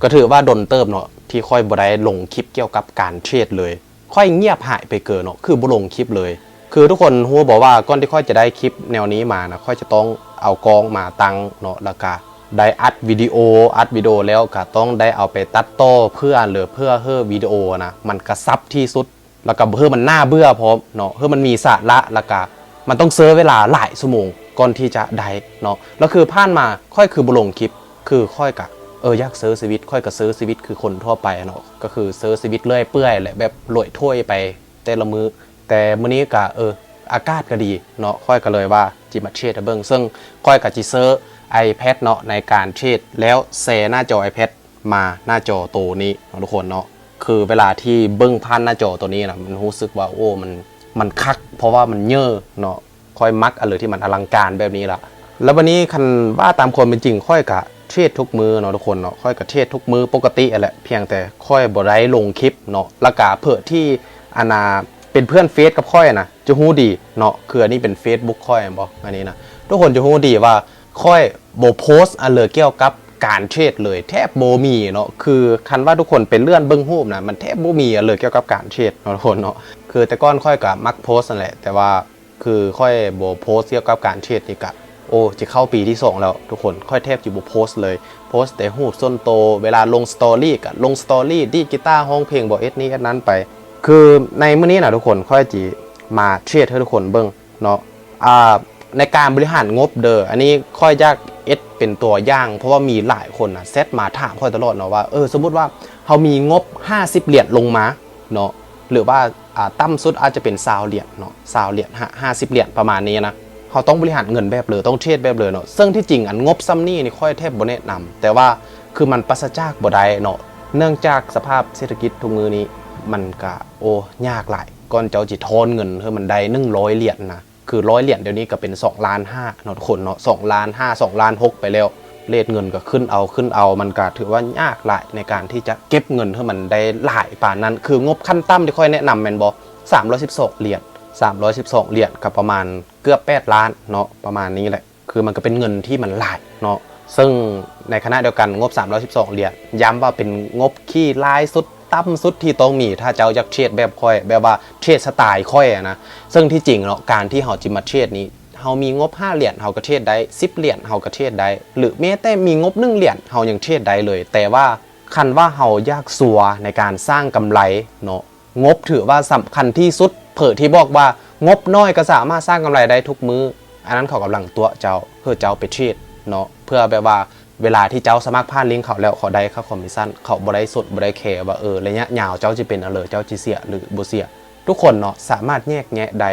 ກໍຖືວ່າດົນເຕີບເນາະ ທີ່ຂ້ອຍບໍ່ໄດ້ລົງຄລິບກ່ຽວກັບການເທຣດເລີຍ. ຂ້ອຍງຽບຫາຍໄປເກີນເນາະ ຄືບໍ່ລົງຄລິບເລີຍ. ຄືທຸກຄົນຮູ້ບໍ່ວ່າ ກ່ອນທີ່ຂ້ອຍຈະໄດ້ຄລິບແນວນີ້ມານະ ຂ້ອຍຈະຕ້ອງເອົາກ້ອງມາຕັ້ງເນາະ ແລ້ວກະໄດ້ອັດວິດີໂອ, ອັດວິດີໂອແລ້ວກະຕ້ອງໄດ້ເອົາໄປຕັດຕໍ່ເພື່ອ ຫຼື ເພື່ອໃຫ້ວິດີໂອນະ ມັນກະຊັບທີ່ສຸດ ແລ້ວກະເພື່ອມັນໜ້າເບື່ອພ້ອມເນາະ, ເພື່ອມັນມີສາລະ ແລ້ວກະມັນຕ້ອງເຊີເວລາຫຼາຍຊົ່ວໂມງກ່ອນທີ່ຈະໄດ້ເນາະ. ແລ້ວຄືຜ່ານມາຂ້ອຍຄືບໍ່ລົງຄລິບ ຄືຂ້ອຍກະ ເອີ ຢາກເຊີຊີວິດ, ຂ້ອຍກະເຊີຊີວິດຄືຄົນທົ່ວໄປເນາະ, ກະຄືເຊີຊີວິດເລື້ອຍເປື່ອຍແຫຼະ ແບບໂລຍໂທຍໄປແຕ່ລະມື້. ແຕ່ມື້ນີ້ກະ ເອີ ອາກາດກະດີເນາະ, ຂ້ອຍກະເລີຍວ່າຊິມາເທຣດໃຫ້ເບິ່ງ. ເຊິ່ງຂ້ອຍກະຊິເຊີ iPad ເນາະ ໃນການເທຣດ ແລ້ວແຊໜ້າຈໍ iPad ມາໜ້າຈໍໂຕນີ້ເນາະທຸກຄົນເນາະ. ຄືເວລາທີ່ເບິ່ງຜ່ານໜ້າຈໍໂຕນີ້ນະ ມັນຮູ້ສຶກວ່າ ໂອ້ ມັນ ມັນຄັກ ເພາະວ່າມັນເຍີ້ເນາະ. ຂ້ອຍມັກອັນເລີຍທີ່ມັນອະລັງການແບບນີ້ລະ. ແລ້ວບັດນີ້ຄັນວ່າຕາມຄວາມເປັນຈິງ ຂ້ອຍກະເທຣດທຸກມື້ເນາະທຸກຄົນເນາະ, ຂ້ອຍກະເທຣດທຸກມື້ປົກກະຕິຫັ້ນແຫຼະ, ພຽງແຕ່ຂ້ອຍບໍ່ໄດ້ລົງຄລິບເນາະ. ແລ້ວກະເພື່ອທີ່ ອັນນ່າ ເປັນເພື່ອນເຟສກັບຂ້ອຍນະ ຈະຮູ້ດີເນາະ, ຄືອັນນີ້ເປັນ Facebook ຂ້ອຍແມ່ນບໍ່ ອັນນີ້ນະ. ທຸກຄົນຈະຮູ້ດີວ່າ ຂ້ອຍບໍ່ໂພສອັນເລີຍກ່ຽວກັບການເທຣດເລີຍ, ແທບບໍ່ມີເນາະ. ຄືຄັນວ່າທຸກຄົນໄປເລື່ອນເບິ່ງຮູບນະ ມັນແທບບໍ່ມີອັນເລີຍກ່ຽວກັບການເທຣດເນາະທຸກຄົນເນາະ. ຄືແຕ່ກ່ອນຂ້ອຍກະມັກໂພສຫັ້ນແຫຼະ ແຕ່ວ່າຄືຂ້ອຍບໍ່ໂພສກ່ຽວກັບການເທຣດນີ້ກະ ໂອ້ ຈະເຂົ້າປີທີສອງແລ້ວທຸກຄົນ, ຂ້ອຍແທບຈະບໍ່ໂພສເລີຍ. ໂພສແຕ່ຮູບສ່ວນໂຕ, ເວລາລົງສະຕໍຣີກະລົງສະຕໍຣີ, ດີດກີຕາ, ຮ້ອງເພງບໍ, ເຮັດນີ້ເຮັດນັ້ນໄປ. ຄືໃນມື້ນີ້ນະທຸກຄົນ ຂ້ອຍຈະມາເທຣດໃຫ້ທຸກຄົນເບິ່ງ ເນາະ ອ່າ ໃນການບໍລິຫານງົບເດີ. ອັນນີ້ຂ້ອຍຢາກເຮັດເປັນຕົວຢ່າງ ເພາະວ່າມີຫຼາຍຄົນນະແຊັດມາຖາມຂ້ອຍຕະຫຼອດເນາະວ່າ ເອີ ສົມມຸດວ່າເຮົາມີງົບຫ້າສິບຫຼຽນລົງມາເນາະ ຫຼືວ່າ ອ່າ ຕ່ຳສຸດອາດຈະເປັນຊາວຫຼຽນເນາະ, ຊາວຫຼຽນ ຫ້າ ຫ້າສິບຫຼຽນປະມານນີ້ນະ, ເຮົາຕ້ອງບໍລິຫານເງິນແບບເລີ ຕ້ອງເທຣດແບບເລີເນາະ. ເຊິ່ງທີ່ຈິງອັນງົບສ່ຳນີ້ນີ້ ຂ້ອຍແທບບໍ່ແນະນຳ, ແຕ່ວ່າຄືມັນປາສະຈາກບໍ່ໄດ້ເນາະ, ເນື່ອງຈາກສະພາບເສດຖະກິດທຸກມື້ນີ້ ມັນກະ ໂອ້ ຍາກຫຼາຍ. ກ່ອນເຈົ້າຊິຖອນເງິນໃຫ້ມັນໄດ້ໜຶ່ງຮ້ອຍຫຼຽນນະ ຄືຮ້ອຍຫຼຽນດຽວນີ້ກະເປັນສອງລ້ານຫ້າເນາະທຸກຄົນເນາະ, ສອງລ້ານຫ້າ ສອງລ້ານຫົກໄປແລ້ວ. ເຣດເງິນກະຂຶ້ນເອົາ ຂຶ້ນເອົາ, ມັນກະຖືວ່າຍາກຫຼາຍໃນການທີ່ຈະເກັບເງິນໃຫ້ມັນໄດ້ຫຼາຍປານນັ້ນ. ຄືງົບຂັ້ນຕ່ຳທີ່ຂ້ອຍແນະນຳແມ່ນບໍ່ ສາມຮ້ອຍສິບສອງຫຼຽນ, ສາມຮ້ອຍສິບສອງຫຼຽນກະປະມານເກືອບແປດລ້ານເນາະ ປະມານນີ້ແຫຼະ. ຄືມັນກະເປັນເງິນທີ່ມັນຫຼາຍເນາະ, ເຊິ່ງໃນຂະນະດຽວກັນງົບສາມຮ້ອຍສິບສອງຫຼຽນ ຢ້ຳວ່າເປັນງົບທີ່ຫຼາຍສຸດ ຕ່ຳສຸດທີ່ຕ້ອງມີ ຖ້າເຈົ້າຢາກເທຣດແບບຂ້ອຍ ແບບວ່າເທຣດສະໄຕຂ້ອຍຫັ້ນນະ. ເຊິ່ງທີ່ຈິງເນາະ ການທີ່ເຮົາຈະມາເທຣດນີ້ ເຮົາມີງົບຫ້າຫຼຽນເຮົາກະເທຣດໄດ້, ສິບຫຼຽນເຮົາກະເທຣດໄດ້ ຫຼືແມ້ແຕ່ມີງົບໜຶ່ງຫຼຽນເຮົາຍັງເທຣດໄດ້ເລີຍ. ແຕ່ວ່າຄັນວ່າເຮົາຢາກຊົວໃນການສ້າງກຳໄລເນາະ ງົບຖືວ່າສຳຄັນທີ່ສຸດ. ເຜີທີ່ບອກວ່າງົບນ້ອຍກະສາມາດສ້າງກຳໄລໄດ້ທຸກມື້, ອັນນັ້ນເຂົາກຳລັງຕົວະເຈົ້າ ເພື່ອເຈົ້າໄປເທຣດເນາະ, ເພື່ອແບບວ່າ ເວລາທີ່ເຈົ້າສະໝັກຜ່ານລິ້ງເຂົາແລ້ວ ເຂົາໄດ້ຄ່າຄອມມິດຊັນ, ເຂົາບໍ່ໄດ້ສົນບໍ່ໄດ້ແຄວ່າ ເອີ ໄລຍະຍາວເຈົ້າຈະເປັນອັນເລີ ເຈົ້າຈະເສຍ ຫຼື ບໍ່ເສຍ. ທຸກຄົນເນາະ ສາມາດແຍກແຍະໄດ້,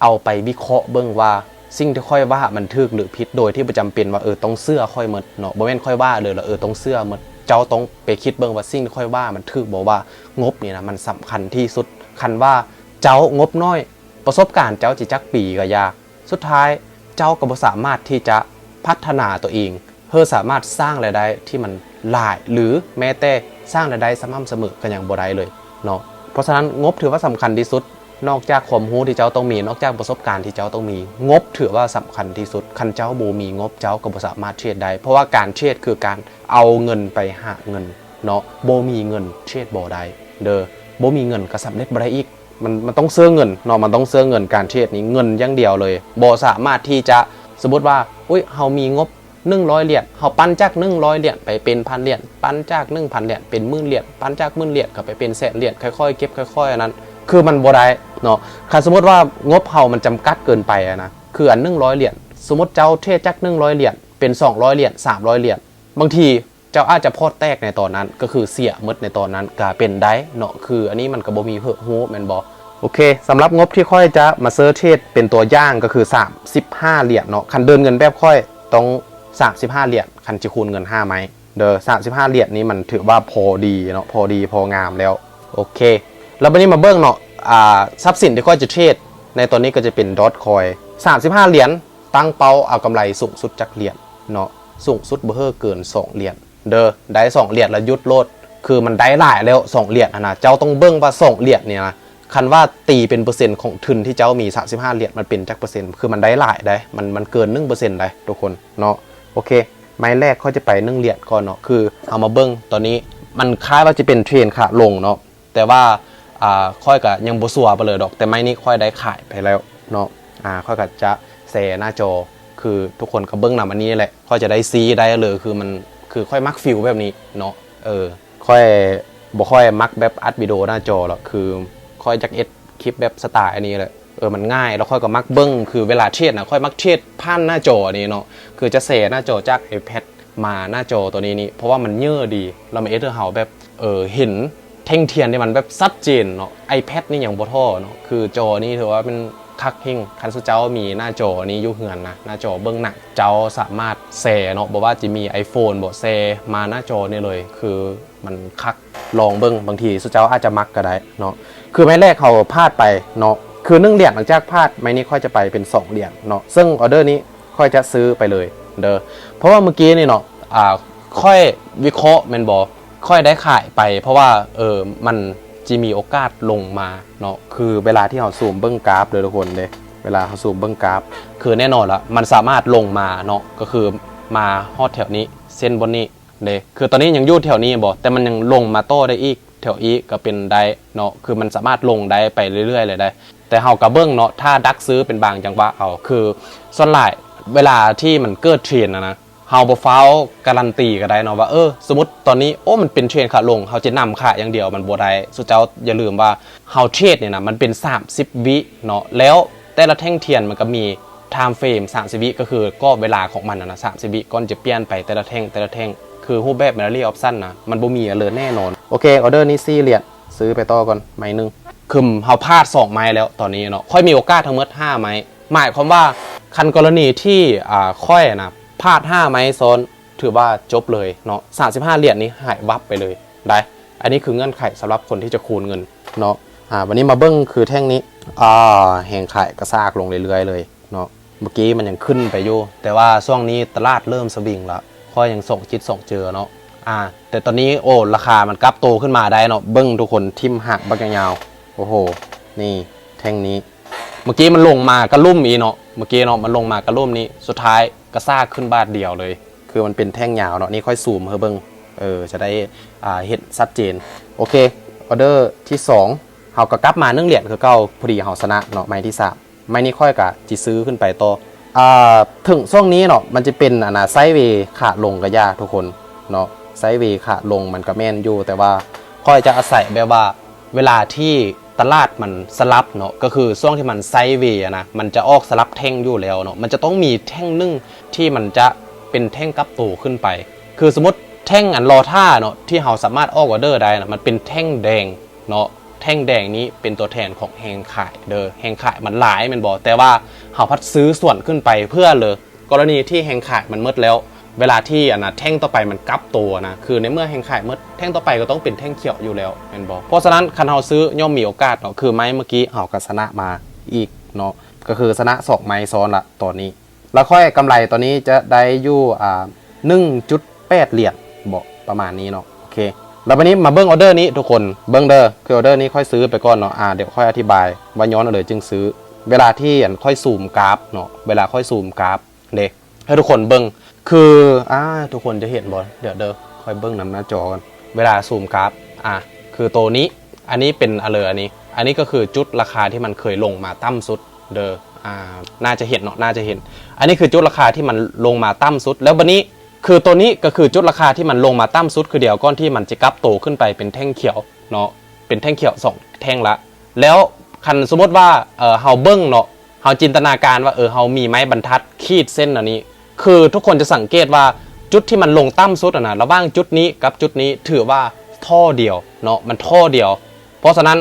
ເອົາໄປວິເຄາະເບິ່ງວ່າສິ່ງທີ່ຂ້ອຍວ່າມັນຖືກ ຫຼື ຜິດ ໂດຍທີ່ບໍ່ຈຳເປັນວ່າ ເອີ ຕ້ອງເຊື່ອຂ້ອຍໝົດເນາະ, ບໍ່ແມ່ນຂ້ອຍວ່າເລີຍແລ້ວ ເອີ ຕ້ອງເຊື່ອໝົດ. ເຈົ້າຕ້ອງໄປຄິດເບິ່ງວ່າສິ່ງທີ່ຂ້ອຍວ່າມັນຖືກບໍ່, ວ່າງົບນີ້ນະ ມັນສຳຄັນທີ່ສຸດ. ຄັນວ່າເຈົ້າງົບນ້ອຍ ປະສົບການເຈົ້າຈະຈັກປີກະຢ່າ ສຸດທ້າຍເຈົ້າກະບໍ່ສາມາດທີ່ຈະພັດທະນາໂຕເອງ ເພື່ອສາມາດສ້າງລາຍໄດ້ທີ່ມັນຫຼາຍ ຫຼື ແມ້ແຕ່ສ້າງລາຍໄດ້ສະໝ່ຳສະເໝີກະຍັງບໍ່ໄດ້ເລີຍເນາະ. ເພາະສະນັ້ນ ງົບຖືວ່າສຳຄັນທີ່ສຸດ. ນອກຈາກຄວາມຮູ້ທີ່ເຈົ້າຕ້ອງມີ, ນອກຈາກປະສົບການທີ່ເຈົ້າຕ້ອງມີ, ງົບຖືວ່າສຳຄັນທີ່ສຸດ. ຄັນເຈົ້າບໍ່ມີງົບ ເຈົ້າກະບໍ່ສາມາດເທຣດໄດ້, ເພາະວ່າການເທຣດຄືການເອົາເງິນໄປຫາເງິນເນາະ, ບໍ່ມີເງິນເທຣດບໍ່ໄດ້ເດີ, ບໍ່ມີເງິນກະສຳເລັດບໍ່ໄດ້ອີກ. ມັນ ມັນຕ້ອງເຊື່ອເງິນເນາະ, ມັນຕ້ອງເຊື່ອເງິນ. ການເທຣດນີ້ເງິນຢ່າງດຽວເລີຍ, ບໍ່ສາມາດທີ່ຈະ ສົມມຸດວ່າ ອຸ້ຍ ເຮົາມີງົບໜຶ່ງຮ້ອຍຫຼຽນ ເຮົາປັ່ນຈາກໜຶ່ງຮ້ອຍຫຼຽນໄປເປັນພັນຫຼຽນ, ປັ່ນຈາກໜຶ່ງພັນຫຼຽນເປັນໝື່ນຫຼຽນ, ປັ່ນຈາກໝື່ນຫຼຽນກະໄປເປັນແສນຫຼຽນ, ຄ່ອຍໆເກັບຄ່ອຍໆອັນນັ້ນ ຄືມັນບໍ່ໄດ້ເນາະ. ຄັນສົມມຸດວ່າງົບເຮົາມັນຈຳກັດເກີນໄປຫັ້ນນະ, ຄືອັນໜຶ່ງຮ້ອຍຫຼຽນ ສົມມຸດເຈົ້າເທຣດຈາກໜຶ່ງຮ້ອຍຫຼຽນເປັນສອງຮ້ອຍຫຼຽນ ສາມຮ້ອຍຫຼຽນ, ບາງທີ ເຈົ້າອາດຈະພອດແຕກໃນຕອນນັ້ນ ກະຄືເສຍໝົດໃນຕອນນັ້ນກະເປັນໄດ້ເນາະ. ຄືອັນນີ້ມັນກະບໍ່ມີເຫືອກຮູ້ແມ່ນບໍ່? ໂອເຄ ສຳລັບງົບທີ່ຂ້ອຍຈະມາເຊີເທຣດເປັນຕົວຢ່າງກະຄືສາມສິບຫ້າຫຼຽນເນາະ. ຄັນເດີນເງິນແບບຂ້ອຍຕ້ອງສາມສິບຫ້າຫຼຽນ ຄັນຈະຄູນເງິນຫ້າໄມ້ເດີ, ສາມສິບຫ້າຫຼຽນນີ້ມັນຖືວ່າພໍດີເນາະ, ພໍດີພໍງາມແລ້ວ. ໂອເຄ ແລ້ວບັດນີ້ມາເບິ່ງເນາະ ອ່າ ຊັບສິນທີ່ຂ້ອຍຈະເທຣດໃນຕອນນີ້ກະຈະເປັນ Dogecoin ສາມສິບຫ້າຫຼຽນ, ຕັ້ງເປົ້າເອົາກຳໄລສູງສຸດຈັກຫຼຽນເນາະ, ສູງສຸດບໍ່ໃຫ້ເກີນສອງຫຼຽນ ເດີ ໄດ້ສອງຫຼຽນລະຢຸດໂລດ. ຄືມັນໄດ້ຫຼາຍແລ້ວສອງຫຼຽນຫັ້ນນະ, ເຈົ້າຕ້ອງເບິ່ງວ່າສອງຫຼຽນນີ້ນະ ຄັນວ່າຕີເປັນເປີເຊັນຂອງທຶນທີ່ເຈົ້າມີສາມສິບຫ້າຫຼຽນ ມັນເປັນຈັກເປີເຊັນ? ຄືມັນໄດ້ຫຼາຍໃດ໋, ມັນ ມັນເກີນໜຶ່ງເປີເຊັນໃດ໋ທຸກຄົນເນາະ. ໂອເຄ ໄມ້ແລກຂ້ອຍຈະໄປໜຶ່ງຫຼຽນກ່ອນເນາະ ຄືເຮົາມາເບິ່ງຕອນນີ້ ມັນຄ້າຍວ່າຈະເປັນເທຣນຂາລົງເນາະ ແຕ່ວ່າ ອ່າ ຂ້ອຍກະຍັງບໍ່ຊົວປານໃດດອກ ແຕ່ໄມ້ນີ້ຂ້ອຍໄດ້ຂາຍໄປແລ້ວເນາະ ອ່າ ຂ້ອຍກະຈະແຊໜ້າຈໍ ຄືທຸກຄົນກະເບິ່ງນຳອັນນີ້ແຫຼະ ຂ້ອຍຈະໄດ້ຊີ້ໄດ້ເລີຍ ຄືມັນ ຄືຂ້ອຍມັກຟີວແບບນີ້ເນາະ ເອີ ຂ້ອຍບໍ່ຄ່ອຍມັກແບບອັດວິດີໂອໜ້າຈໍດອກ ຄືຂ້ອຍຢາກເຮັດຄລິບແບບສະໄຕລ໌ອັນນີ້ແຫຼະ ເອີ ມັນງ່າຍ ແລ້ວຂ້ອຍກະມັກເບິ່ງ ຄືເວລາເທຣດນະ ຂ້ອຍມັກເທຣດຜ່ານໜ້າຈໍອັນນີ້ເນາະ ຄືຈະແຊໜ້າຈໍຈາກໄອແພດມາໜ້າຈໍໂຕນີ້ນີ້ ເພາະວ່າມັນເຍີະດີ ແລ້ວມັນເຮັດໃຫ້ເຮົາແບບ ເອີ ເຫັນແທ່ງທຽນທີ່ມັນແບບຊັດເຈນເນາະ ໄອແພດນີ້ຍັງບໍ່ທໍ່ເນາະ ຄືຈໍນີ້ຖືວ່າແມ່ນຄັກແຮງ ຄັນເຈົ້າມີໜ້າຈໍນີ້ຢູ່ເຮືອນນະ ໜ້າຈໍເບິ່ງໜັງ ເຈົ້າສາມາດແຊເນາະ ບໍ່ວ່າຈະມີໄອໂຟນບໍ ແຊມາໜ້າຈໍນີ້ເລີຍ ຄື ມັນຄັກ ລອງເບິ່ງ ບາງທີເຈົ້າອາດຈະມັກກະໄດ້ເນາະ ຄືໄມ້ແລກເຮົາພາດໄປເນາະ ຄືໜຶ່ງຫຼຽນ ຫຼັງຈາກພາດໄມ້ນີ້ ຂ້ອຍຈະໄປເປັນສອງຫຼຽນເນາະ ເຊິ່ງອອເດີນີ້ຂ້ອຍຈະຊື້ໄປເລີຍເດີ ເພາະວ່າມື້ກີ້ນີ້ເນາະ ອ່າ ຂ້ອຍວິເຄາະແມ່ນບໍ່ ຂ້ອຍໄດ້ຂາຍໄປ ເພາະວ່າ ເອີ ມັນຈະມີໂອກາດລົງມາເນາະ ຄືເວລາທີ່ເຮົາຊູມເບິ່ງກາຟເດີທຸກຄົນເດ້ ເວລາເຮົາຊູມເບິ່ງກາຟ ຄືແນ່ນອນລະ ມັນສາມາດລົງມາເນາະ ກະຄືມາຮອດແຖວນີ້ ເສັ້ນບ່ອນນີ້ ເດ້ ຄືຕອນນີ້ຍັງຢູ່ແຖວນີ້ແມ່ນບໍ່ ແຕ່ມັນຍັງລົງມາຕໍ່ໄດ້ອີກ ແຖວອີກກະເປັນໄດ້ເນາະ ຄືມັນສາມາດລົງໄດ້ໄປເລື້ອຍໆເລີຍໄດ໋ ແຕ່ເຮົາກະເບິ່ງເນາະ ຖ້າດັກຊື້ເປັນບາງຈັງຫວະເອົາ ຄືສ່ວນຫຼາຍເວລາທີ່ມັນເກີດເທຣນນະນະ ເຮົາບໍ່ຟ້າວກາຣັນຕີກະໄດ້ເນາະວ່າ ເອີ ສົມມຸດຕອນນີ້ ໂອ້ ມັນເປັນເທຣນຂາລົງ ເຮົາຈະນຳຂາຍຢ່າງດຽວ ມັນບໍ່ໄດ້ ເຈົ້າຢ່າລືມວ່າ ເຮົາເທຣດນີ້ນະ ມັນເປັນສາມສິບວິເນາະ ແລ້ວແຕ່ລະແທ່ງທຽນມັນກະມີ ທາມເຟຣມສາມສິບວິ ກະຄືກອບເວລາຂອງມັນຫັ້ນນະ ສາມສິບວິ ກ່ອນຈະປ່ຽນໄປແຕ່ລະແທ່ງ ແຕ່ລະແທ່ງ ຄືຮູບແບບແມນດາລີອອບຊັນນະ ມັນບໍ່ມີອັນເລີແນ່ນອນ. ໂອເຄ ອອເດີນີ້ສີ່ຫຼຽນ ຊື້ໄປຕໍ່ກ່ອນໄມ້ໜຶ່ງ ຄືເຮົາພາດສອງໄມ້ແລ້ວຕອນນີ້ເນາະ ຂ້ອຍມີໂອກາດທັງໝົດຫ້າໄມ້ ໝາຍຄວາມວ່າ ຄັນກໍລະນີທີ່ ອ່າ ຂ້ອຍນະ ພາດຫ້າໄມ້ຊ້ອນ ຖືວ່າຈົບເລີຍເນາະ ສາມສິບຫ້າຫຼຽນນີ້ຫາຍວັບໄປເລີຍໄດ໋ ອັນນີ້ຄືເງື່ອນໄຂສຳລັບຄົນທີ່ຈະຄູນເງິນເນາະ ອ່າ ບາດນີ້ມາເບິ່ງຄືແທ່ງນີ້ ອ່າ ແຮງຂາຍກະຊາກລົງເລື້ອຍໆເລີຍ ເນາະ ເມື່ອກີ້ມັນຍັງຂຶ້ນໄປຢູ່ ແຕ່ວ່າຊ່ວງນີ້ຕະຫຼາດເລີ່ມສະວິງລະ ຂ້ອຍຍັງສອງຈິດສອງເຈີເນາະ ອ່າ ແຕ່ຕອນນີ້ ໂອ້ ລາຄາມັນກັບໂຕຂຶ້ນມາໄດ້ເນາະ ເບິ່ງທຸກຄົນ ຖິ້ມຫາກບັກຍາວໆ ໂອ້ໂຫ ນີ້ ແທ່ງນີ້ ເມື່ອກີ້ມັນລົງມາກະລຸ່ມອີກເນາະ ເມື່ອກີ້ເນາະ ມັນລົງມາກະລຸ່ມນີ້ ສຸດທ້າຍກະຊາກຂຶ້ນບາດດຽວເລີຍ ຄືມັນເປັນແທ່ງຍາວເນາະ ນີ້ຂ້ອຍຊູມໃຫ້ເບິ່ງ ເອີ ຈະໄດ້ ອ່າ ເຫັນຊັດເຈນ ໂອເຄ ອອເດີທີສອງ ເຮົາກະກັບມາໜຶ່ງຫຼຽນຄືເກົ່າ ພໍດີເຮົາຊະນະເນາະ ໄມ້ທີສາມ ໄມ້ນີ້ຂ້ອຍກະຊິຊື້ຂຶ້ນໄປຕໍ່ ອ່າ ເຖິງຊ່ວງນີ້ເນາະ ມັນຈະເປັນ ອັນນະ ໄຊເວຂາລົງກະຢ່າທຸກຄົນເນາະ ໄຊເວຂາລົງມັນກະແມ່ນຢູ່ ແຕ່ວ່າຂ້ອຍຈະອາໄສແບບວ່າ ເວລາທີ່ຕະຫຼາດມັນສະຫຼັບເນາະ ກະຄືຊ່ວງທີ່ມັນໄຊເວຫັ້ນນະ ມັນຈະອອກສະຫຼັບແທ່ງຢູ່ແລ້ວເນາະ ມັນຈະຕ້ອງມີແທ່ງໜຶ່ງທີ່ມັນຈະເປັນແທ່ງກັບໂຕຂຶ້ນໄປ ຄືສົມມຸດແທ່ງອັນລໍຖ້າເນາະ ທີ່ເຮົາສາມາດອອກອອເດີໄດ້ນະ ມັນເປັນແທ່ງແດງເນາະ ແທ່ງແດງນີ້ເປັນຕົວແທນຂອງແຮງຂາຍເດີ ແຮງຂາຍມັນຫຼາຍແມ່ນບໍ່ ແຕ່ວ່າເຮົາພັດຊື້ສ່ວນຂຶ້ນໄປເພື່ອເລີ ກໍລະນີທີ່ແຮງຂາຍມັນໝົດແລ້ວ ເວລາທີ່ ອັນນະ ແທ່ງຕໍ່ໄປມັນກັບໂຕນະ ຄືໃນເມື່ອແຮງຂາຍໝົດ ແທ່ງຕໍ່ໄປກະຕ້ອງເປັນແທ່ງຂຽວຢູ່ແລ້ວແມ່ນບໍ່ ເພາະສະນັ້ນຄັນເຮົາຊື້ຍ່ອມມີໂອກາດເນາະ ຄືໄມ້ເມື່ອກີ້ເຮົາກະຊະນະມາອີກເນາະ ກະຄືຊະນະສອງໄມ້ຊ້ອນລະຕອນນີ້ ລະຂ້ອຍກຳໄລຕອນນີ້ຈະໄດ້ຢູ່ ອ່າ ໜຶ່ງຈຸດແປດຫຼຽນເບາະ ປະມານນີ້ເນາະ ໂອເຄ ລະບາດນີ້ມາເບິ່ງອອເດີນີ້ທຸກຄົນ ເບິ່ງເດີ ຄືອອເດີນີ້ຂ້ອຍຊື້ໄປກ່ອນເນາະ ອ່າ ດຽວຂ້ອຍອະທິບາຍວ່າຍ້ອນຫຍັງເລີຍຈຶ່ງຊື້ ເວລາທີ່ ອັນ ຂ້ອຍຊູມກາຟເນາະ ເວລາຂ້ອຍຊູມກາຟ ເດ້ ໃຫ້ທຸກຄົນເບິ່ງ ຄື ອ່າ ທຸກຄົນຈະເຫັນບໍ່ ດຽວເດີ ຂ້ອຍເບິ່ງນຳໜ້າຈໍກ່ອນ ເວລາຊູມກາຟ ອ່າ ຄືໂຕນີ້ ອັນນີ້ເປັນ ອາ ເລີ ອັນນີ້ ອັນນີ້ກະຄືຈຸດລາຄາທີ່ມັນເຄີຍລົງມາຕ່ຳສຸດເດີ ອ່າ ໜ້າຈະເຫັນເນາະ ໜ້າຈະເຫັນ ອັນນີ້ຄືຈຸດລາຄາທີ່ມັນລົງມາຕ່ຳສຸດ ແລ້ວບາດນີ້ ຄືໂຕນີ້ກະຄືຈຸດລາຄາທີ່ມັນລົງມາຕ່ຳສຸດ ຄືດຽວກ່ອນທີ່ມັນຈະກັບໂຕຂຶ້ນໄປເປັນແທ່ງຂຽວເນາະ ເປັນແທ່ງຂຽວສອງແທ່ງລະ ແລ້ວຄັນສົມມຸດວ່າ ເອີ ເຮົາເບິ່ງເນາະ ເຮົາຈິນຕະນາການວ່າ ເອີ ເຮົາມີໄມ້ບັນທັດຂີດເສັ້ນອັນນີ້ ຄືທຸກຄົນຈະສັງເກດວ່າຈຸດທີ່ມັນລົງຕ່ຳສຸດຫັ້ນນະ ລະຫວ່າງຈຸດນີ້ກັບຈຸດນີ້ຖືວ່າທໍ່ດຽວເນາະ ມັນທໍ່ດຽວ ເພາະສະນັ້ນ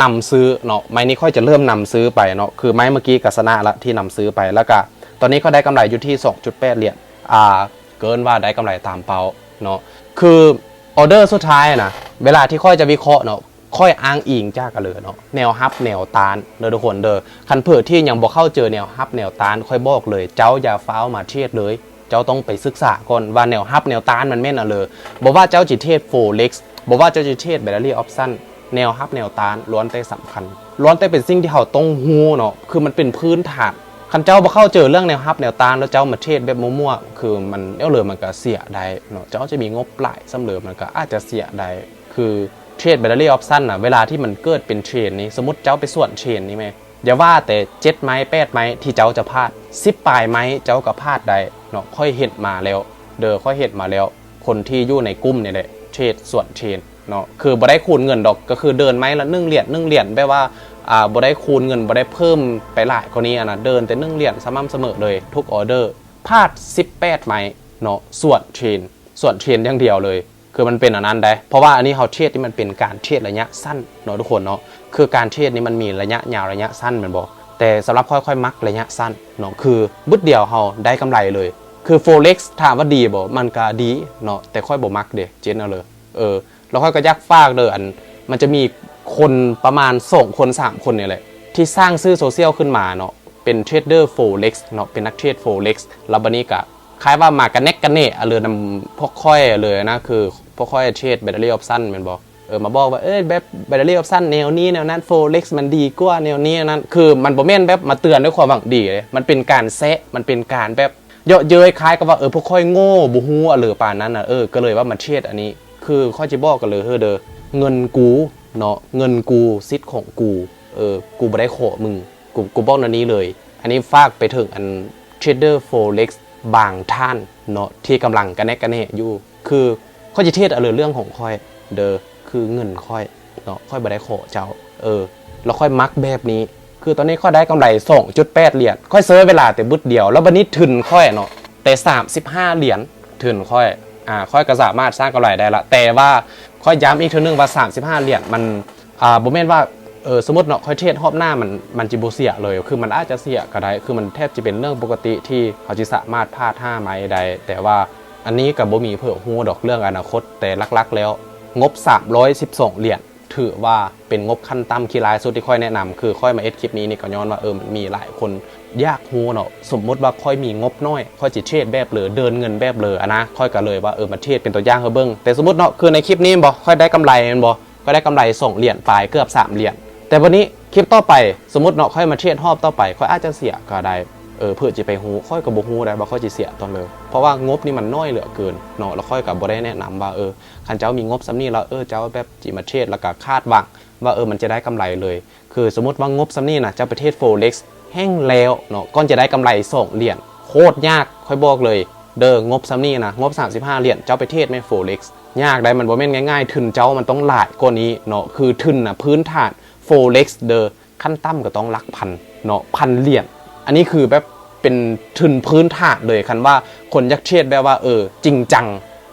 ນຳຊື້ເນາະ ໄມ້ນີ້ຂ້ອຍຈະເລີ່ມນຳຊື້ໄປເນາະ ຄືໄມ້ເມື່ອກີ້ກະຊະນະລະທີ່ນຳຊື້ໄປ ລະກະຕອນນີ້ຂ້ອຍໄດ້ກຳໄລຢູ່ທີ່ສອງຈຸດແປດຫຼຽນ ອ່າ ເກີນວ່າໄດ້ກຳໄລຕາມເປົ້າເນາະ ຄືອອເດີສຸດທ້າຍນະ ເວລາທີ່ຂ້ອຍຈະວິເຄາະເນາະ ຂ້ອຍອ້າງອີງຈາກ ອາ ເລີ ເນາະ ແນວຮັບແນວຕ້ານເດີທຸກຄົນເດີ ຄັນເຜື່ອທີ່ຍັງບໍ່ເຂົ້າໃຈແນວຮັບແນວຕ້ານ ຂ້ອຍບອກເລີຍ ເຈົ້າຢ່າຟ້າວມາເທຣດເລີຍ ເຈົ້າຕ້ອງໄປສຶກສາກ່ອນວ່າແນວຮັບແນວຕ້ານມັນແມ່ນ ອາ ເລີ ບໍ່ວ່າເຈົ້າຈະເທຣດໂຟເລັກ ບໍ່ວ່າເຈົ້າຈະເທຣດໄບນາຣີອອບຊັນ ແນວຮັບແນວຕ້ານລ້ວນແຕ່ສຳຄັນ ລ້ວນແຕ່ເປັນສິ່ງທີ່ເຮົາຕ້ອງຮູ້ເນາະ ຄືມັນເປັນພື້ນຖານ ຄັນເຈົ້າບໍ່ເຂົ້າໃຈເລື່ອງແນວຮັບແນວຕ້ານ ແລ້ວເຈົ້າມາເທຣດແບບມົ້ວໆ ຄືມັນແນວເລີມັນກໍເສຍໄດ້ເນາະ, ເຈົ້າຈະມີງົບຫຼາຍສ່ຳເລີມັນກໍອາດຈະເສຍໄດ້. ຄືເທຣດ binary option ນະ ເວລາທີ່ມັນເກີດເປັນເທຣນນີ້ ສົມມຸດເຈົ້າໄປສວນເທຣນນີ້ແມ່ ຢ່າວ່າແຕ່ເຈັດໄມ້ແປດໄມ້ທີ່ເຈົ້າຈະພາດ ສິບປາຍໄມ້ເຈົ້າກໍພາດໄດ້ເນາະ. ຂ້ອຍເຫັນມາແລ້ວເດີ ຂ້ອຍເຫັນມາແລ້ວ ຄົນທີ່ຢູ່ໃນກຸ່ມນີ້ແຫຼະ ເທຣດສວນເທຣນເນາະ ຄືບໍ່ໄດ້ຄູນເງິນດອກ ກໍຄືເດີນໄມ້ລະໜຶ່ງຫຼຽນ ໜຶ່ງຫຼຽນ ແບບວ່າ ອ່າ ບໍ່ໄດ້ຄູນເງິນ ບໍ່ໄດ້ເພີ່ມໄປຫຼາຍກວ່ານີ້ຫັ້ນນະ ເດີນແຕ່ໜຶ່ງຫຼຽນສະໝ່ຳສະເໝີເລີຍ ທຸກອອເດີ ພາດສິບແປດໄມ້ເນາະ ສວນເທຣນ ສວນເທຣນຢ່າງດຽວເລີຍ. ຄືມັນເປັນອັນນັ້ນໄດ໋ ເພາະວ່າອັນນີ້ເຮົາເທຣດທີ່ມັນເປັນການເທຣດໄລຍະສັ້ນເນາະທຸກຄົນເນາະ. ຄືການເທຣດນີ້ມັນມີໄລຍະຍາວໄລຍະສັ້ນແມ່ນບໍ່? ແຕ່ສຳລັບຂ້ອຍ ຂ້ອຍມັກໄລຍະສັ້ນເນາະ ຄືບຶດດຽວເຮົາໄດ້ກຳໄລເລີຍ. ຄື Forex ຖາມວ່າດີບໍ່? ມັນກະດີເນາະ ແຕ່ຂ້ອຍບໍ່ມັກເດ້ ເຈັນເອົາເລີຍ. ເອີ ແລ້ວຂ້ອຍກໍຢາກຝາກເດີ ອັນ ມັນຈະມີຄົນປະມານສອງຄົນສາມຄົນນີ້ແຫຼະ ທີ່ສ້າງຊື່ໂຊຊຽວຂຶ້ນມາເນາະ ເປັນເທຣດເດີ Forex ເນາະ ເປັນນັກເທຣດ Forex ແລ້ວບັດນີ້ກະ ຄ້າຍວ່າມາກະແນກກະແນອະເລີນຳພວກຂ້ອຍເລີຍນະ ຄືພວກຂ້ອຍເທຣດ binary option ແມ່ນບໍ່? ເອີ ມາບອກວ່າ ເອີ ແບບ binary option ແນວນີ້ແນວນັ້ນ Forex ມັນດີກວ່າແນວນີ້ແນວນັ້ນ. ຄືມັນບໍ່ແມ່ນແບບມາເຕືອນດ້ວຍຄວາມຫວັງດີເດ້ ມັນເປັນການແຊະ ມັນເປັນການແບບເຍາະເຍີ້ຍ ຄ້າຍກັບວ່າ ເອີ ພວກຂ້ອຍໂງ່ ບໍ່ຮູ້ອະເລີປານນັ້ນນະ. ເອີ ກໍເລີຍວ່າມາເທຣດອັນນີ້ ຄືຂ້ອຍຈະບອກກັນເລີຍເຮີເດີ ເງິນກູເນາະ ເງິນກູ ສິດຂອງກູ ເອີ ກູບໍ່ໄດ້ຂໍມຶງ ກູ ກູບອກແນວນີ້ເລີຍ. ອັນນີ້ຝາກໄປເຖິງອັນເທຣດເດີ Forex ບາງທ່ານເນາະ ທີ່ກຳລັງກະແນກກະແນຢູ່ ຄືຂ້ອຍຈະເທຣດເອົາເລື່ອງຂອງຂ້ອຍເດີ ຄືເງິນຂ້ອຍເນາະ ຂ້ອຍບໍ່ໄດ້ຂໍເຈົ້າ ເອີ ແລ້ວຂ້ອຍມັກແບບນີ້. ຄືຕອນນີ້ຂ້ອຍໄດ້ກຳໄລສອງຈຸດແປດຫຼຽນ ຂ້ອຍເຊີເວລາແຕ່ບຶດດຽວ ແລ້ວບັດນີ້ທຶນຂ້ອຍເນາະ ແຕ່ສາມສິບຫ້າຫຼຽນ ທຶນຂ້ອຍ ອ່າ ຂ້ອຍກໍສາມາດສ້າງກຳໄລໄດ້ລະ. ແຕ່ວ່າຂ້ອຍຢ້ຳອີກເທື່ອໜຶ່ງວ່າ ສາມສິບຫ້າຫຼຽນມັນ ອ່າ ບໍ່ແມ່ນວ່າ ເອີ ສົມມຸດເນາະ ຂ້ອຍເທຣດຮອບໜ້າ ມັນ ມັນຈະບໍ່ເສຍເລີຍ ຄືມັນອາດຈະເສຍກໍໄດ້ ຄືມັນແທບຈະເປັນເລື່ອງປົກກະຕິທີ່ເຮົາຊິສາມາດພາດຫ້າໄມ້ໄດ້. ແຕ່ວ່າອັນນີ້ກໍບໍ່ມີເຜູຮູ້ດອກເລື່ອງອະນາຄົດ ແຕ່ຫຼັກໆແລ້ວ ງົບສາມຮ້ອຍສິບສອງຫຼຽນ ຖືວ່າເປັນງົບຂັ້ນຕ່ຳທີ່ຫຼາຍສຸດທີ່ຂ້ອຍແນະນຳ. ຄືຂ້ອຍມາເຮັດຄລິບນີ້ນີ້ກໍຍ້ອນວ່າ ເອີ ມັນມີຫຼາຍຄົນຢາກຮູ້ເນາະ ສົມມຸດວ່າຂ້ອຍມີງົບໜ້ອຍ ຂ້ອຍຊິເທຣດແບບເລີ ເດີນເງິນແບບເລີ ອະນະ ຂ້ອຍກໍເລີຍວ່າ ເອີ ມາເທຣດເປັນຕົວຢ່າງໃຫ້ເບິ່ງ. ແຕ່ສົມມຸດເນາະ ຄືໃນຄລິບນີ້ແມ່ນບໍ່ ຂ້ອຍໄດ້ກຳໄລແມ່ນບໍ່ ກໍໄດ້ກຳໄລສອງຫຼຽນປາຍ ເກືອບສາມຫຼຽນ. ແຕ່ບັດນີ້ຄລິບຕໍ່ໄປ ສົມມຸດເນາະ ຂ້ອຍມາເທຣດຮອບຕໍ່ໄປ ຂ້ອຍອາດຈະເສຍກໍໄດ້ ເອີ ເພື່ອຊິໄປຮູ້ ຂ້ອຍກໍບໍ່ຮູ້ໄດ້ວ່າຂ້ອຍຊິເສຍຕອນເລີ ເພາະວ່າງົບນີ້ມັນໜ້ອຍເຫຼືອເກີນເນາະ. ແລ້ວຂ້ອຍກໍບໍ່ໄດ້ແນະນຳວ່າ ເອີ ຄັນເຈົ້າມີງົບສ່ຳນີ້ແລ້ວ ເອີ ເຈົ້າແບບຊິມາເທຣດ ແລ້ວກໍຄາດຫວັງວ່າ ເອີ ມັນຈະໄດ້ກຳໄລເລີຍ. ຄືສົມມຸດວ່າງົບສ່ຳນີ້ນະ ເຈົ້າໄປເທຣດ Forex ແຮ່ງແລ້ວເນາະ ກ່ອນຈະໄດ້ກຳໄລສອງຫຼຽນ ໂຄດຍາກ ຂ້ອຍບອກເລີຍເດີ. ງົບສ່ຳນີ້ນະ ງົບສາມສິບຫ້າຫຼຽນ ເຈົ້າໄປເທຣດແມ່ນ Forex ຍາກໄດ໋ ມັນບໍ່ແມ່ນງ່າຍໆ ທຶນເຈົ້າມັນຕ້ອງຫຼາຍກວ່ານີ້ເນາະ. ຄືທຶນນະ ພື້ນຖານ Forex ເດີ ຂັ້ນຕ່ຳກໍຕ້ອງຫຼັກພັນເນາະ ພັນຫຼຽນ. ອັນນີ້ຄືແບບເປັນທຶນພື້ນຖານເລີຍ. ຄັນວ່າຄົນຢາກເທຣດແບບວ່າ ເອີ ຈິງຈັງ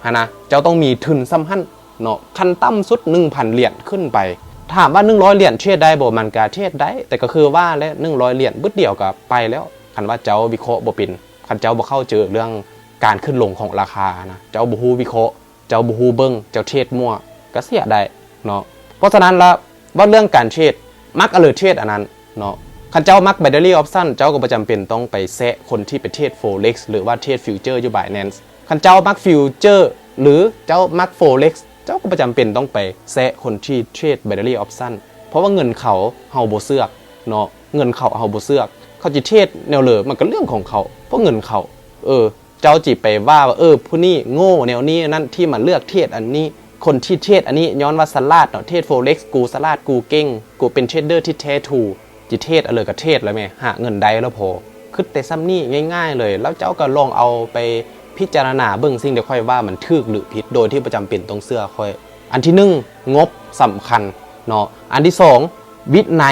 ຫັ້ນນະ ເຈົ້າຕ້ອງມີທຶນສ່ຳຫັ້ນເນາະ ຂັ້ນຕ່ຳສຸດໜຶ່ງພັນຫຼຽນຂຶ້ນໄປ. ຖາມວ່າໜຶ່ງຮ້ອຍຫຼຽນເທຣດໄດ້ບໍ່? ມັນກະເທຣດໄດ້ ແຕ່ກໍຄືວ່າແຫຼະ ໜຶ່ງຮ້ອຍຫຼຽນບຶດດຽວກໍໄປແລ້ວ ຄັນວ່າເຈົ້າວິເຄາະບໍ່ເປັນ ຄັນເຈົ້າບໍ່ເຂົ້າໃຈເລື່ອງການຂຶ້ນລົງຂອງລາຄານະ ເຈົ້າບໍ່ຮູ້ວິເຄາະ ເຈົ້າບໍ່ຮູ້ເບິ່ງ ເຈົ້າເທຣດມົ້ວ ກໍເສຍໄດ້ເນາະ. ເພາະສະນັ້ນລະ ເວົ້າເລື່ອງການເທຣດ ມັກອະເລີເທຣດອັນນັ້ນເນາະ. ຄັນເຈົ້າມັກ binary option ເຈົ້າກໍບໍ່ຈຳເປັນຕ້ອງໄປແຊະຄົນທີ່ໄປເທຣດ Forex ຫຼືວ່າເທຣດ Future ຢູ່ Binance. ຄັນເຈົ້າມັກ Future ຫຼືເຈົ້າມັກ Forex ເຈົ້າກໍບໍ່ຈຳເປັນຕ້ອງໄປແຊະຄົນທີ່ເທຣດ binary option ເພາະວ່າເງິນເຂົາເຮົາບໍ່ເຊື່ອເນາະ ເງິນເຂົາເຮົາບໍ່ເຊື່ອ ເຂົາຊິເທຣດແນວເລີມັນກໍເລື່ອງຂອງເຂົາ ເພາະເງິນເຂົາ ເອີ ເຈົ້າຊິໄປວ່າວ່າ ເອີ ຜູ້ນີ້ໂງ່ແນວນີ້ນັ້ນ ທີ່ມາເລືອກເທຣດອັນນີ້ ຄົນທີ່ເທຣດອັນນີ້ຍ້ອນວ່າສະຫຼາດເນາະ ເທຣດ Forex ກູສະຫຼາດ ກູເກັ່ງ ກູເປັນເທຣດເດີທີ່ແທ້ທຣູ ຊິເທຣດເອົາເລີຍກໍເທຣດແລ້ວແມ່ ຫາເງິນໄດ້ແລ້ວພໍ. ຄິດແຕ່ສ່ຳນີ້ງ່າຍໆເລີຍ ແລ້ວເຈົ້າກໍລອງເອົາໄປພິຈາລະນາເບິ່ງສິ່ງທີ່ຂ້ອຍວ່າມັນຖືກຫຼືຜິດ ໂດຍທີ່ບໍ່ຈຳເປັນຕ້ອງເຊື່ອຂ້ອຍ. ອັນທີໜຶ່ງ ງົບສຳຄັນເນາະ. ອັນທີສອງ ວິໄນ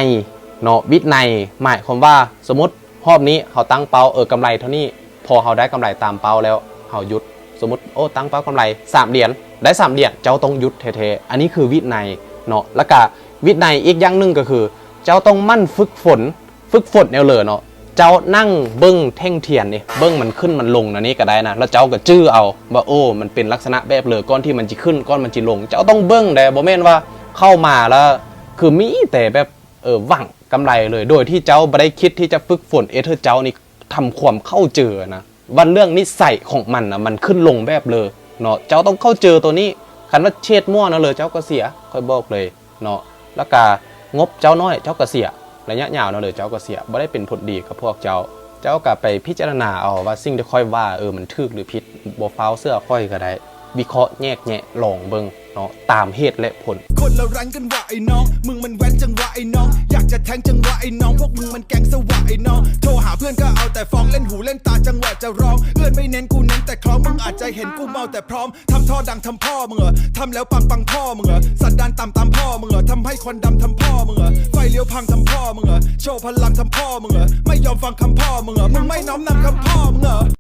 ເນາະ ວິໄນ ໝາຍຄວາມວ່າ ສົມມຸດ ຮອບນີ້ເຮົາຕັ້ງເປົ້າ ເອີ ກຳໄລເທົ່ານີ້ ພໍເຮົາໄດ້ກຳໄລຕາມເປົ້າແລ້ວ ເຮົາຢຸດ. ສົມມຸດ ໂອ້ ຕັ້ງເປົ້າກຳໄລສາມຫຼຽນ ໄດ້ສາມຫຼຽນ ເຈົ້າຕ້ອງຢຸດແທ້ໆ. ອັນນີ້ຄືວິໄນເນາະ. ແລ້ວກະວິໄນອີກຢ່າງໜຶ່ງກໍຄື ເຈົ້າຕ້ອງໝັ່ນຝຶກຝົນ ຝຶກຝົນແນວເລີເນາະ. ເຈົ້ານັ່ງເບິ່ງແທ່ງທຽນນີ້ ເບິ່ງມັນຂຶ້ນມັນລົງແນວນີ້ກໍໄດ້ນະ ແລ້ວເຈົ້າກໍຈື່ເອົາວ່າ ໂອ້ ມັນເປັນລັກສະນະແບບເລີ ກ່ອນທີ່ມັນຊິຂຶ້ນ ກ່ອນມັນຊິລົງ ເຈົ້າຕ້ອງເບິ່ງເດ້. ບໍ່ແມ່ນວ່າເຂົ້າມາແລ້ວ ຄືມີແຕ່ແບບ ເອີ ຫວັງກຳໄລເລີຍ ໂດຍທີ່ເຈົ້າບໍ່ໄດ້ຄິດທີ່ຈະຝຶກຝົນເຮັດໃຫ້ເຈົ້ານີ້ ທຳຄວາມເຂົ້າໃຈນະ ວ່າເລື່ອງນິໄສຂອງມັນນະ ມັນຂຶ້ນລົງແບບເລີເນາະ. ເຈົ້າຕ້ອງເຂົ້າໃຈໂຕນີ້. ຄັນວ່າເທຣດມົ້ວນະເລີ ເຈົ້າກໍເສຍ ຂ້ອຍບອກເລີຍເນາະ. ແລ້ວກະງົບເຈົ້ານ້ອຍ ເຈົ້າກໍເສຍ ໄລຍະຍາວນະເລີ ເຈົ້າກໍເສຍ ບໍ່ໄດ້ເປັນຜົນດີກັບພວກເຈົ້າ. ເຈົ້າກໍໄປພິຈາລະນາເອົາວ່າສິ່ງທີ່ຂ້ອຍວ່າ ເອີ ມັນຖືກຫຼືຜິດ. ບໍ່ຟ້າວເຊື່ອຂ້ອຍກໍໄດ້, ວິເຄາະແຍກແຍະລອງເບິ່ງເນາະ ຕາມເຫດແລະຜົນ. ຄົນລະແຣງກັນຫວາໄອ້ນ້ອງ ມຶງມັນແວ້ນຈັງຫວະໄອ້ນ້ອງ ຢາກຈະແທງຈັງຫວະໄອ້ນ້ອງ ພວກມຶງມັນແກງສະຫວະໄອ້ນ້ອງ ໂທຫາເພື່ອນກໍເອົາແຕ່ຟ້ອງ ເລ່ນຫູເລ່ນຕາຈັງຫວະຈະຮ້ອງ ເອື້ອນໄມ່ເນັ້ນ ກູເນັ້ນແຕ່ຄລ້ອງ ມຶງອາດຈະເຫັນກູເມົາແຕ່ພ້ອມ ທຳທໍ່ດັງທຳພໍ່ມຶງເອີ ທຳແລ້ວປັງປັງພໍ່ມຶງເອີ ສັນດານຕ່ຳຕາມພໍ່ມຶງເອີ ທຳໃຫ້ຄວັນດຳທຳພໍ່ມຶງເອີ ໄຟລ້ຽວພັງທຳພໍ່ມຶງເອີ ໂຊພະລັງທຳພໍ່ມຶງເອີ ໄມ່ຍອມຟັງຄຳພໍ່ມຶງເອີ ມຶງໄມ່ນ້ອມນຳຄຳພໍ່ມຶງເອີ.